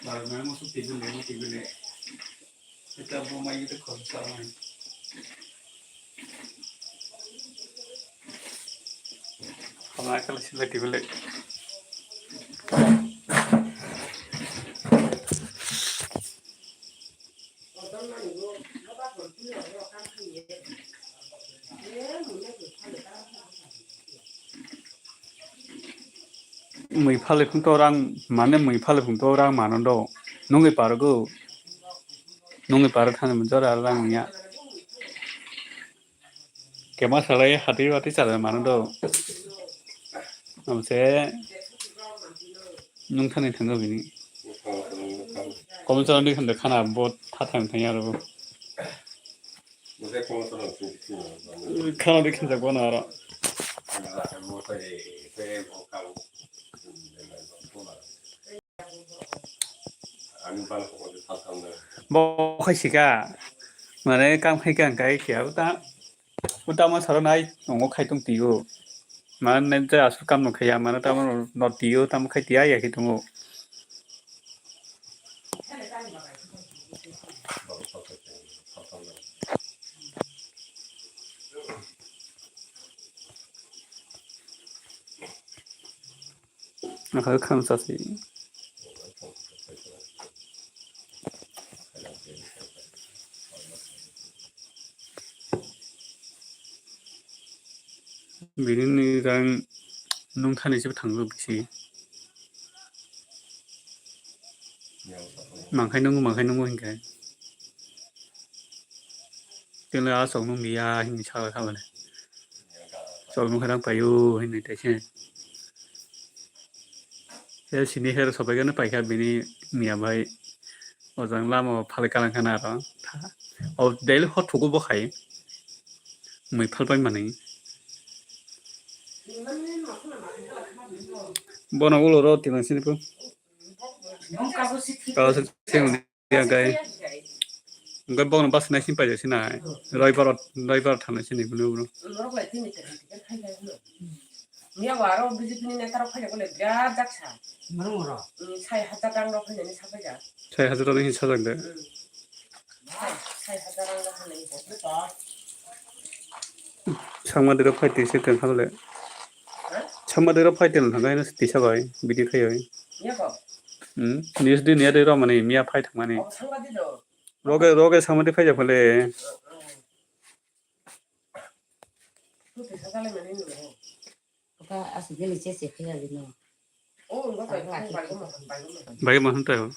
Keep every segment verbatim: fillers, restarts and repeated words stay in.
Barmai mo su tibile mo tibile. Ita bo mai ita khorsa mai. Khamai kala sila tibile. Mui phalwi phung to rang mane mui phalwi phung to rang mano do. Nungwi pargo. Nungwi pargo thani jora rang ya. Kema salai hati wati chala mano do. Amse nung thani thango bini. Komo chala ni khanda khana bo tha thang thang aro. Khana de khinjak bono aro. Bo khai sika. Mane kam khai kha hwnkhe khe abo ta. Bo tamo saro nai tongo khai tong tio. Mane nai je aswk kam no khaiya mane tamo no tio tamo khai tia ya khe tongo. Nakhai kham sasi. Bini ni rang nung thani se thango bisi. Mangkhai nungo, mangkhai nungo hinkhe. Tele a sok nung ya hinwi sa kha bale. Sok nung kharang payo hinwi taise. He sini her sobai gana paikha bini miya bai. Ojang lama o phalwi kalang khana aro. O daily hot thugo bo khai. Mui phalpai mani. Bono ulo ro tilang sini po. Kaso sini. Ya, guys. Hwnkhe bono bus nai sini paijak sinai. Roibar, roibar thangnai sini bini ulo. Norok lai tini tini tini khai khai no. Miya waro B J P ni neta rok phai jakole birat jaksa. Mano oro. Sai hajar rang rok phai nani sa paijak. Sai hajar rang hinsa jak de. Sai hajar rang rok phai nani. Sangma dero phai twi se tong kha bole. Sangma dero phai tong thang kha se tisa bai bidi khai oi. Niya ko? Hmm. News di niya dero mani miya phai thang mani. Oh, sangma di do. Roge, roge sangma di phai jak bole. Oka aswk gili che che khe ya lino. Oh, enggak, enggak, enggak. Bagi maham tayo.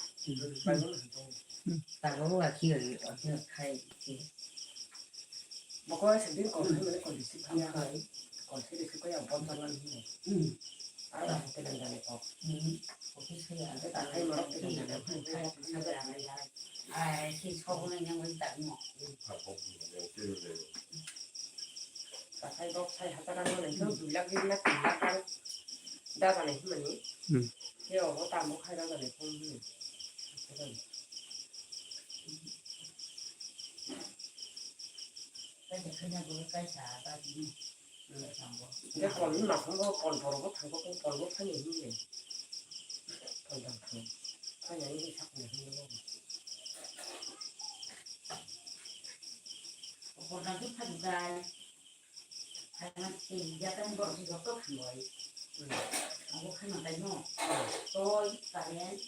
Bagi maham tayo. Tago wa ki yo, yo khai che. Boko sedin ko hai mane ko disi phang khai. Ko se disi ko ya bon ban ban. Hmm. Ara hotel ang jani ko. Hmm. Ko se ya. Ante ta khai marok te jani ko. Ai, ki sobo na nyang wai ta mo. Kathai rok sai hajar rang mani, hmm, dui lakh, deer lakh, tin lakh rang da jani hwnmani. Hmm. Khe obo tamo khai rw jani phone hwnwi. Kaisa khaina bo kaisa ta di. Hwnkhe kolni makhungo kol borokbo thango, kol bo phani hwnwi. Kol dam thang. Phani hwnwi sakni hwnwi. Kol dam thang phani dai. Khaina tei yakani borok se joto khanwi. Abo khaina taino. Toi, current.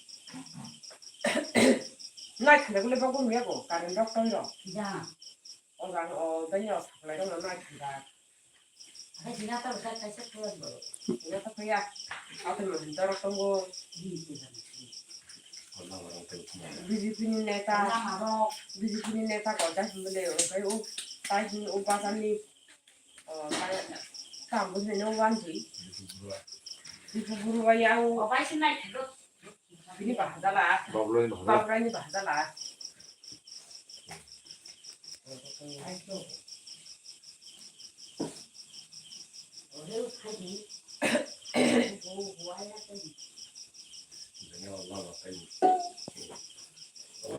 Nai khanda gule bagwi nuya bo, current rok, toi rok. Ya. O jang o, dai o, supply rok no nai khanda. Hai, sina ta usa kaisa khuya bo. Sina ta khuya. Ato no hinta rok tongo. Hi, hi, hi. B J P ni neta. Lama rok. B J P ni neta ko dai himle o kai o. Tai hin o bazar ni. O tai tam bo hino wanji. Dipu guru wa ya o. O bai sinai thado. Bini bahajala. Bablai bahajala. Bablai ni bahajala.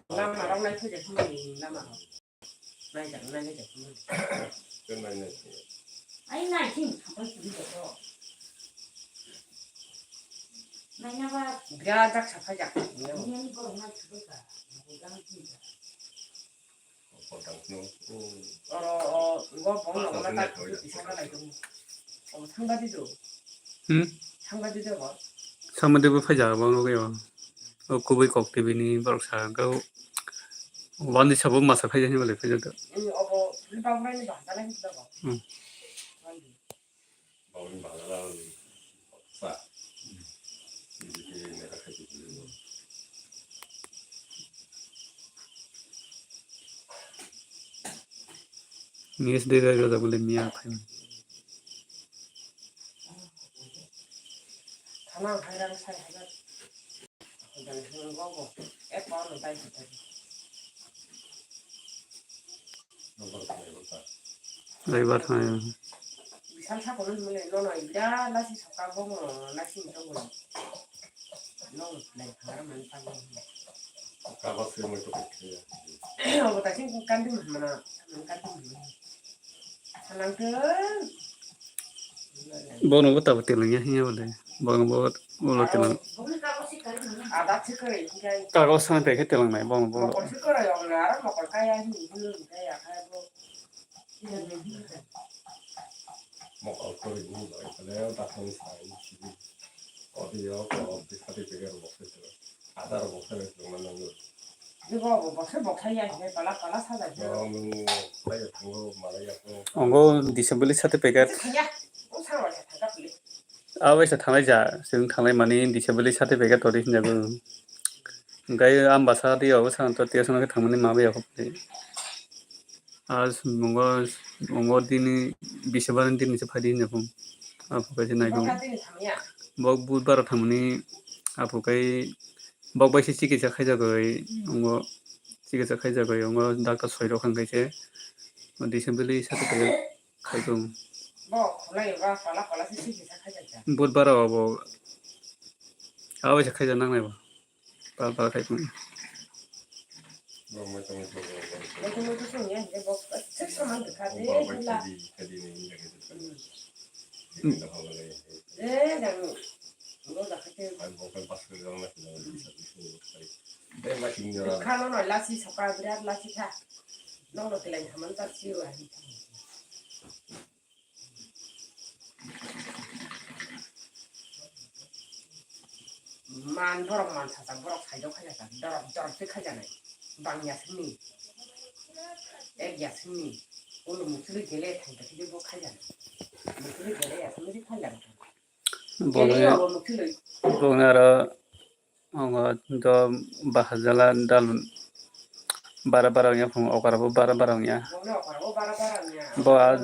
Lama rok nai thoi de thumani lama rok. Naijak, naijak, naijak. Ai, nai, sini, sapai, sini, joto. Birat jak saphai jak. Oro, o, go bong no na tak bisa ka lai dong. O thang ba di do. Hmm? Thang ba di do go. Thang ba di bo phai jak bong no go. O kubui kok tibini borok sa go. Wandi sabo masa phai jak ni bole phai jak. Hmm, obo ni ba ni ba ta lai do go. Hmm. News de ga ga bole miya phai. Thana hai rang sai hai. Laibar thai. Bisal sa kono mule nono ibra lasi soka bomo lasi ni tongo. Nono lai khara man pa. Kaba se mo to khe. Obo ta sing kandi mana, kandi mana. Salang tun. Bono bo tabo telengya hinya bole. Bono bo ulo telang. Ada chikere hinya. Kagos sana pekhe telang nai bono bo. Bokol chikere yong na ara bokol kaya hi hi kaya kaya bo. Mokol kori ni bai kale ta thong sai si. Odi yo ko di khati pege ro bokol. Adar boksa bai tongma nango. Ego bo boksa boksa ya hine pala pala sa da. Bo nung bai thango malai ya ko. Ongo disability certificate. Thangya. O sa wa sa thangka pili. Abai sa thanglai ja, sing thanglai mani disability certificate tori hinjago. Gai am basa di obo sa to tiya sono thangmani ma bai ya ko. Aas mungo, mungo dini, bisibani dini se phai di hinwi phung. Aphuru kaisa naiphung. Bok budbar thangmani aphuru kai bok bai se chikitsa khaijagwi, mungo chikitsa khaijagwi, mungo doctor soi rok hwn kaise. Disability certificate khaiphung. Budbar o bo. Abai se khaijak nangnai bo. Pal pal khai tong. Bo mai tong tong. Bo bai khai di, khai di ni, khai di ni. Hmm. Eh, jang. Bo da khai. Bo khai bas khai jang na khai. Khano no lasi soka birat lasi kha. Nono kelai haman ta siwa. Man borok man sajak borok saijak khaijak dorok dorok se khaijaknai bangya simi ek ya simi ulo muchuli gele thangta khe bo khaijaknai muchuli gele ya simi khaijak. Bongni, bongni aro Ogo do bahajala dalun bara bara wngya phung okra bo bara bara wngya. Bo a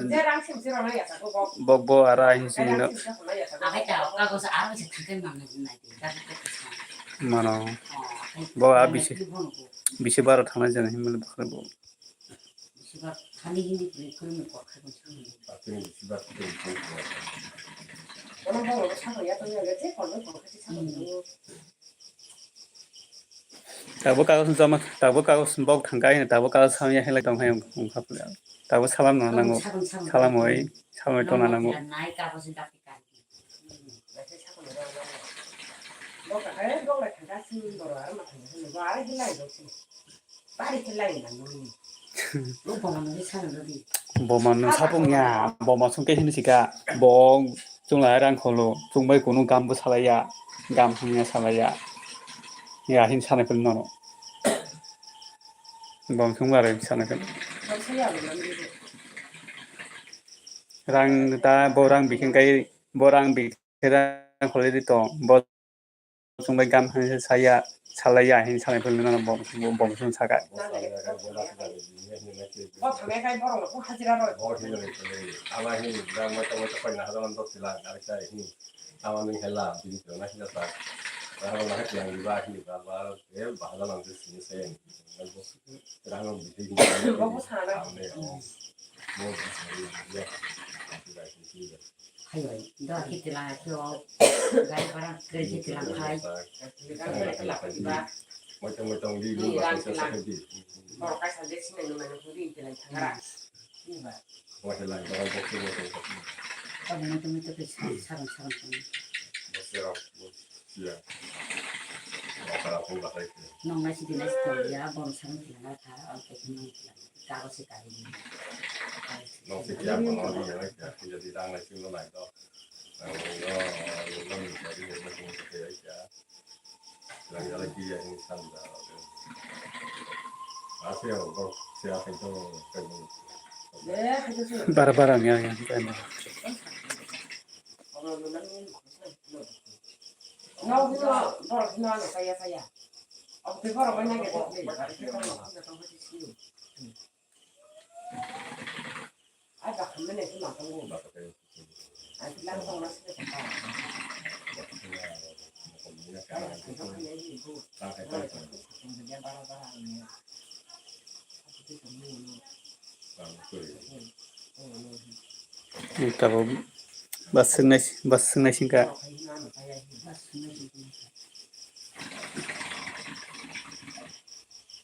bok bo ara ahin sini no. Mano bo a bisi bisi bara thangna jani himani bwkhwrang bo. Tabuk kago joma, tabuk kago bok thangka, tabuk kago samya helai tong hai wngkha pula. Tabuk salam no nango. Salam oi, salam oi tong nango. Bari khe lai na nini. Bo mano ni sana nodi. Bo mano sapung ya, bo masung ke hini sika, bo chung lai rang kholo, chung bai kunu gam bo salai ya, gam hanya salai ya. Ya hin sana pun nono. Bo chung bare sana pun. Bo saya lo nang di. Rang ta bo rang bikin kai, bo rang bikin rang kholo di to, bo Chung bai gam hai saya, salai ya, hin salai philwi nang bo, bo, bo sung saka. Bo sana. Hai bai, do kiti lang khe o, gai barang kre kiti lang khai. Moitong moitong di ni ba sa sa di. Borok kaisa je sinai ni mani hudi kiti lang thangra. Ni ba. Bo khe lang barang bo khe moitong. Abo moitong moitong khe sa-, sarang sarang khe. Bo se rok. Nong nai sidi nai sidi ya, bom sang sila na tha, ang khe nong sila, kago se kari ni. Nong se kiya kono ni ya, ya, ya, di dang lai sing lo lai do. Ang lo, lo ni ya, di ya, di ya, di ya. Lang ya, di ya, di ya. Asli ya, bro, siya kaito, kaito. Bara bara ang ya, ya, ya. Nau hino borok hino ano saya saya. Obo tei borok bai nai khe tei. Ai ba khamle ne tuma tongo. Ai lang tong na sile kha. Ai khamle ni bu. Ai khamle bara bara ni. Tabuk bus swngnai, bus swngnai singkha.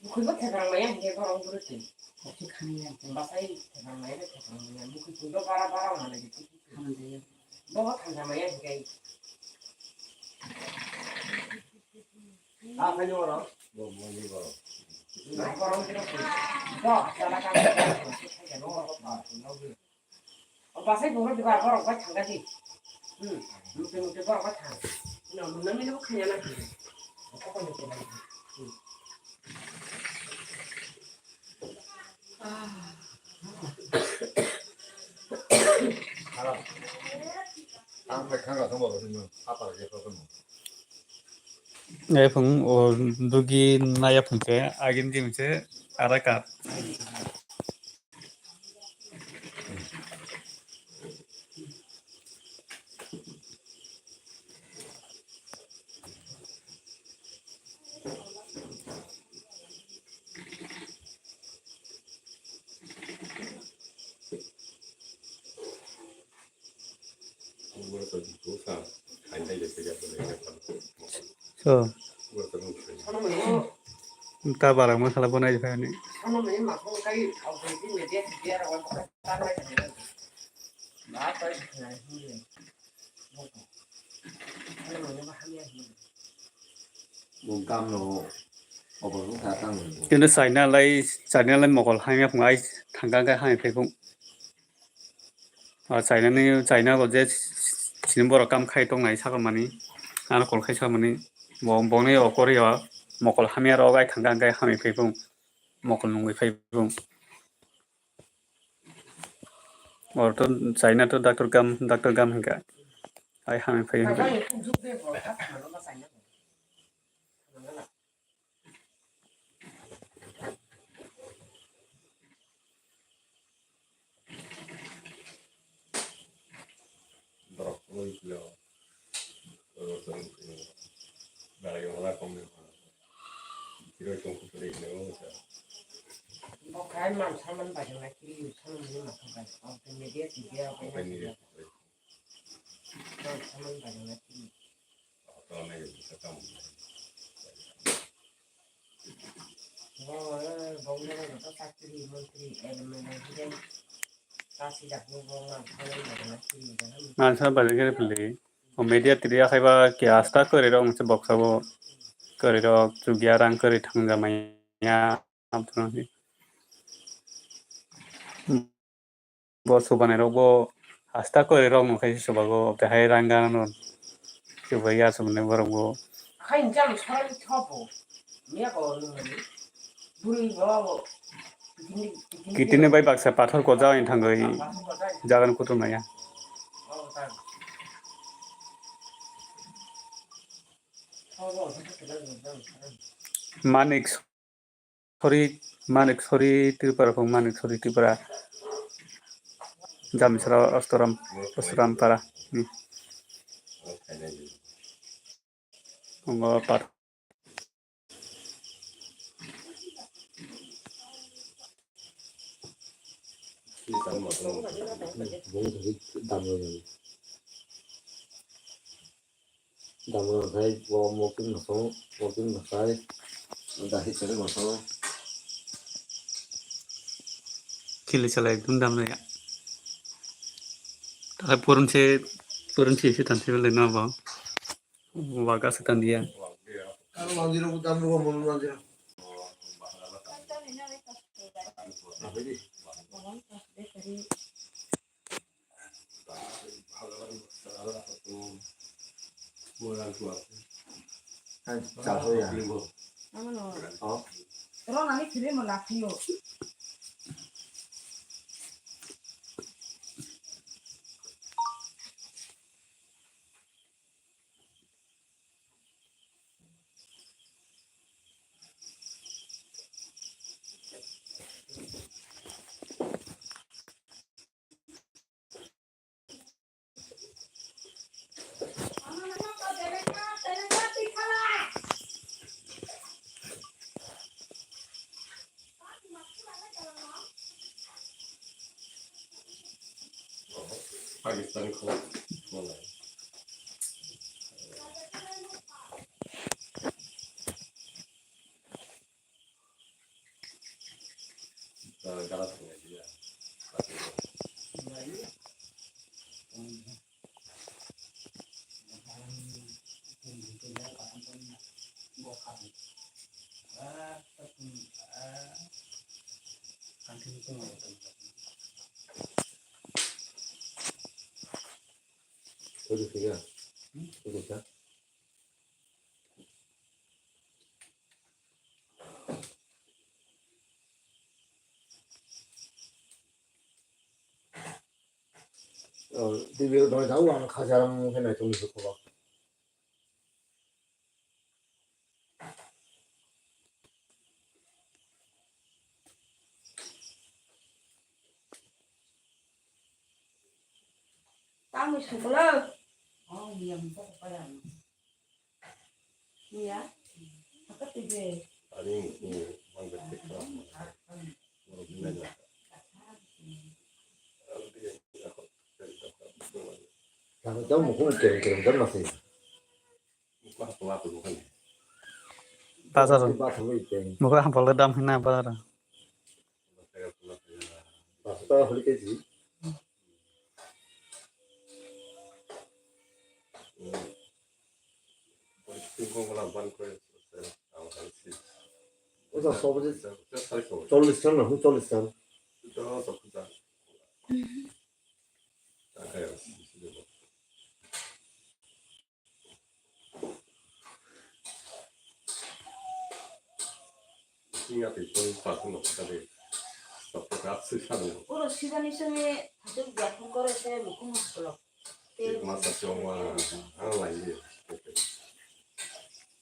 Bukhui bo thekrang maya hinkhe borok bwrwi twi. Basai thekrang maya khe thekrang maya. Bukhui twibo bara bara wngma lai de. Bobo thansa maya hinkhe. Basai bumrok diba borok bai thangkha di. Hmm, mute mute borok bai thang. No, no, no, no, khanya na. Ang bai khanga thangbo rw hino, apa rw khe kono. Nai phung o dugi naya phung khe agin di mse ara kap. So. Ta bara masala banai phai ni. Kintu China lai, China lai mokol hamya phung ai thangka khe hamya phai phung. O China ni, China bo je chini borok kam khai tongnai sakomani, ano call khai sakomani, bo, boni okori o mokol hamya rok ai thangka khe hamya phai phung, mokol nungwi phai phung. Or to China to doctor gam, doctor gam hinka. Ai hamya phai hinka. Borok oi kilo. Oro to bai wala kom ni. Kiro tong ko pare ne o ta. Bo khai man saman bai na kiri saman ni ma ko bai. Ko media ti dia ko. Man saman bai na kiri. Mansa bajagere pili. O media tiri akhai ba ke asta kore rok mse boksa bo. Kore rok chugya rang kore thangja maya. Bo subanai rok bo hasta kore rok no khai se subago, tei hai rang gana no subai ya subanai borok bo. Hai jam sarai thobo. Miya ko nungani. Buri bo. Kitini bai baksa pathor koja ni thangwi jagan kutung naya. Manik Sori, Manik Sori Tripura, phung Manik Sori Tripura. Jamisra Ostoram, Ostoram para. Hmm. Ongo pat. Damro khai bo mokol mosong, mokol mosai, dahi chari mosong. Kili chala ekdom damro ya. Takhai purun se, purun se se tansi bele no bo. Waga setan dia. Pakistani khulum. T V o doi jao ang khajaram khe naitok ni se khobak. Tamo suklo. Iya. Apa tuh, Be? Bazar. Mukha hampol dam hina bazar. Chollish tan, chollish tan. Oro sibani simi thajak biakhung kore se mukhung mukhulok. Masa chongma ang lai.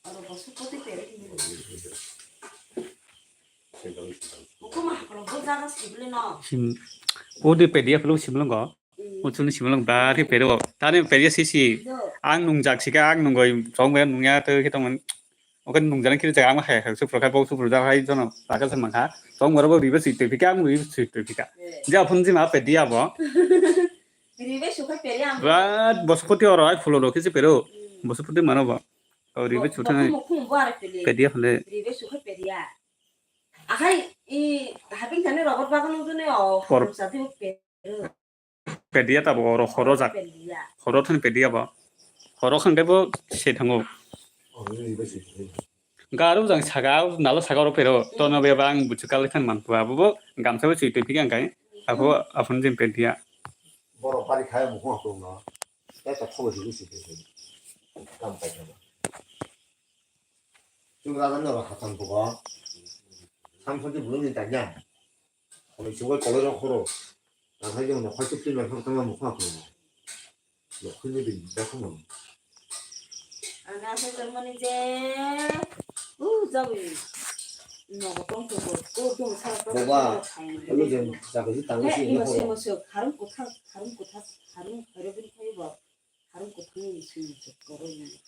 Oro bosu poti pere. Mukhung mukhulok bo jaga sibili no. Sim, odi pedia phelu simlongo. Uchuni simulung bari pero. Tani peria sisi. Ang nungjak sika, ang nungoi chong bai nungya to khe tongmani. Oke nungjani kiri jaga ang hai hai supro khai bo supro jaga hai jono. Taka se mangkha. Chong boro bo ribe sui tepika, ang ribe sui tepika. Ja phun jima pedia bo. Ribe sukhai peria ang. Rat bospoti oro ai phulo ro kisi pero. Bospoti mano bo. O ribe suthang. Pedia phule. Ribe sukhai peria. Akhai i haping thani robot bagan ujuni o. Por. Sati pero. Pedia tabo oro horo jak. Horo thani pedia bo. Horo khangde bo se thango. Garu jang saga, nalo saga oro pero. Tono be bang buchu kali than man tua bo gamsa bo chui tepika angkai. Abo aphun jin pedia. Borok bari khai mukhung akhung no. Tei ta thobo sigi sigi. Kam pai thabo. Chung raja no hatang bugo. Samsung ti bulung ni tanya. Koloi chugoi koloi rok khoro. Nathai jong nokhai chukti nokhai tama mukha khoro. Nokhai ni bini da khamo. Ana se tongmani je. U jawi. Nogo tong tong ko tong sa tong. Boba. Alo jeng jaga ji tang si. Imo khoro. Simo se harung kutha harung kutha harung harung bini khai bo. Harung kuthang ni simi se koroi ni.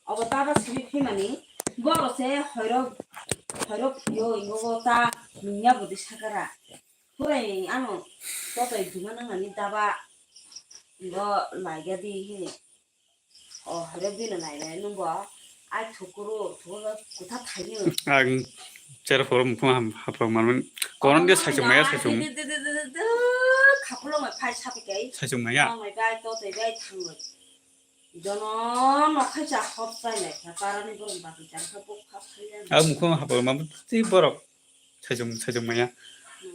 Obo taba simi phimani, boro se hoirok, hoirok phio ingo bo ta nungya bodi sakara. Purai ano totoi duma nangnani daba ingo laiga di hini. O hoirok bino lailai nungbo. Ai thukuru, thukuru kutha thaini. Ang cher phoro mukhung ham hapro manmani. Koron dia saichung maya saichung. Khakulo mai phai sapi kai. Saichung maya. Mai bai to tei bai thangoi. Jono no khaisa hop chai lai kha, parani borok bati jang kha, bok kha khaiya. A mukhu hapal ma twi borok saichung, saichung maya.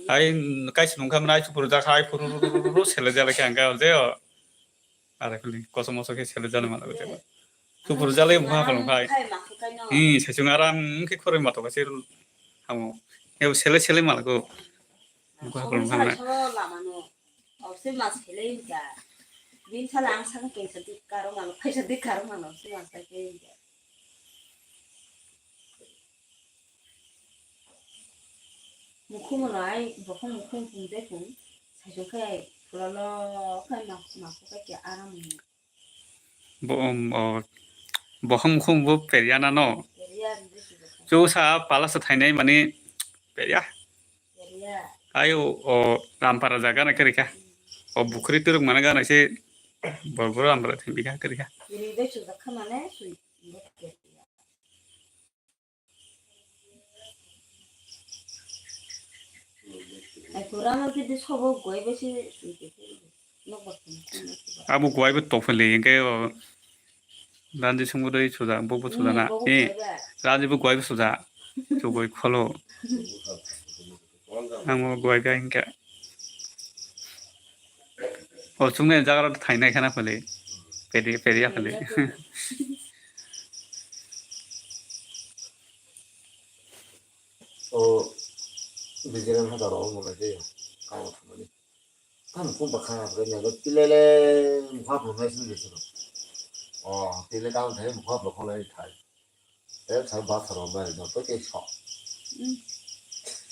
Ai kaisa nungkha mwnai chupuru jakha, ai phuru ru ru ru ru sele jale khe ang kha je o. Are khuli kosom moso khe sele jale mala khe. Chupuru jale mukhu hapal khai. Khai ma khe kai no. Hi, saichung aram khe khoroi mato kha se hamo. Ebo sele sele mala ko. Mukhu hapal khai. Lama no. Obse mas khelai wngkha. Bini salo ang sakno kengsa di karo mano, phaisa di karo mano, obse mas khelai wngkha. Mukhung no ai, bokhong mukhung phung de phung, saichung khe ai, pulalo khe ma, ma khe khe aram wngkha. Bo, um, o, bokhong mukhung bo peryana no. Perya wngkha. Chwsa palasa thainai mani perya. Ai o, o Rampara jaga na kwrwi kha. O bukhuri turuk mana gana se bor bor Rampara thang bikha kwrwi kha. Ri bai chujak kha mane sui. Ai kurang lagi di sobo goi bai se sui. Abo guai bo tophe le, hingke o Ranjit song bo doi suja, bo bo suja na. Eh, Ranjit bo guai bo suja. Chugoi kholo. Ang bo guai ga hingke. O chungnai jaga rok thainai khana phale. Pedi, pedi ya phale. O Bijiran hata rok mo lai de. Kamo thamani. Tamo kum bakha, kanya do tilele mukha phunai sini sini. O, tile kam thai mukha phunai thai. Te thai ba tharo mai do to ke so.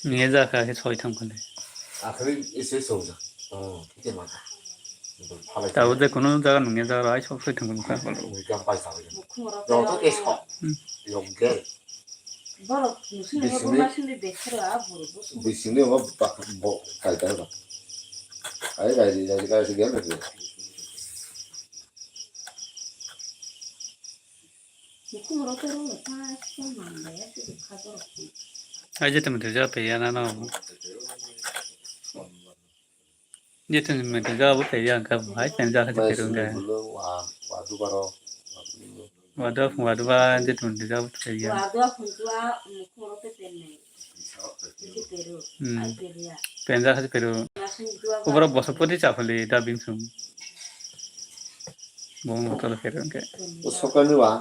Niya ja kha ke soi thang khone. Akhri ise so ja. O, kike ma. Phalai. Tabo je kono jaga nungya jaga rai sok soi thang khone ka. Kam pai sa. Do to ke so. Yok ge. Borok nusini Bisingni- bo masini bekhero a buru bo sung. Bisingni omo bak-, bo kaitor ba. Ai rai ri rai ri rai ri gel ri. Mukhung oro khe rong ta song mang le ya se kha borok. Ai je tamo de ja pe ya na no. Jetin meeting ga bo kaiya ang kha hai time ja kha Mai kairu sini ga. Bulu wa, wa du baro. Wa du, wa du ba jetin meeting ga bo kaiya. Wa du a phun tu a, um, khoro te pen nai. Isi peru, hmm. Ai peru ya. Pen ja kha peru. Masing du a. Ubra boso poti cha phali da bing sum. Bong botol kairu ang kha. O sokai ni wa,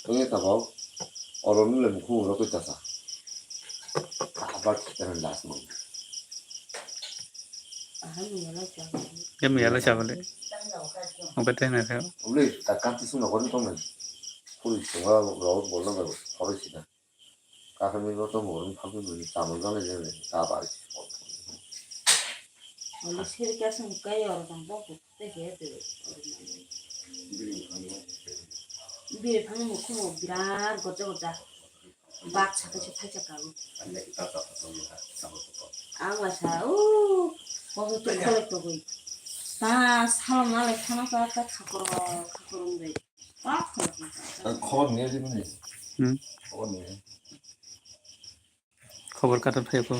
ini tabok. Oro nule mukhu ro koi tasa. Abar kita last month. Kami ala chabale. Oke teh na khayo. Ule takkan tu sung nokon tong nai. Puri sunga ro bolong ro pori sida. Kakami ro tong bolong phabu ni tabal jale jale ta bai. Olu seri ka sung kai oro tong bok. Biri phang mukhumo birat gojja gojja. Bak saka se thaisa kago. Ang wasa o koso to kholek to goi. Ta sal malai khana ta ta khakoro khakoro bai. Bak kholek. Khobor ni jini. Hmm. Khobor ni. Khobor kator phai ko.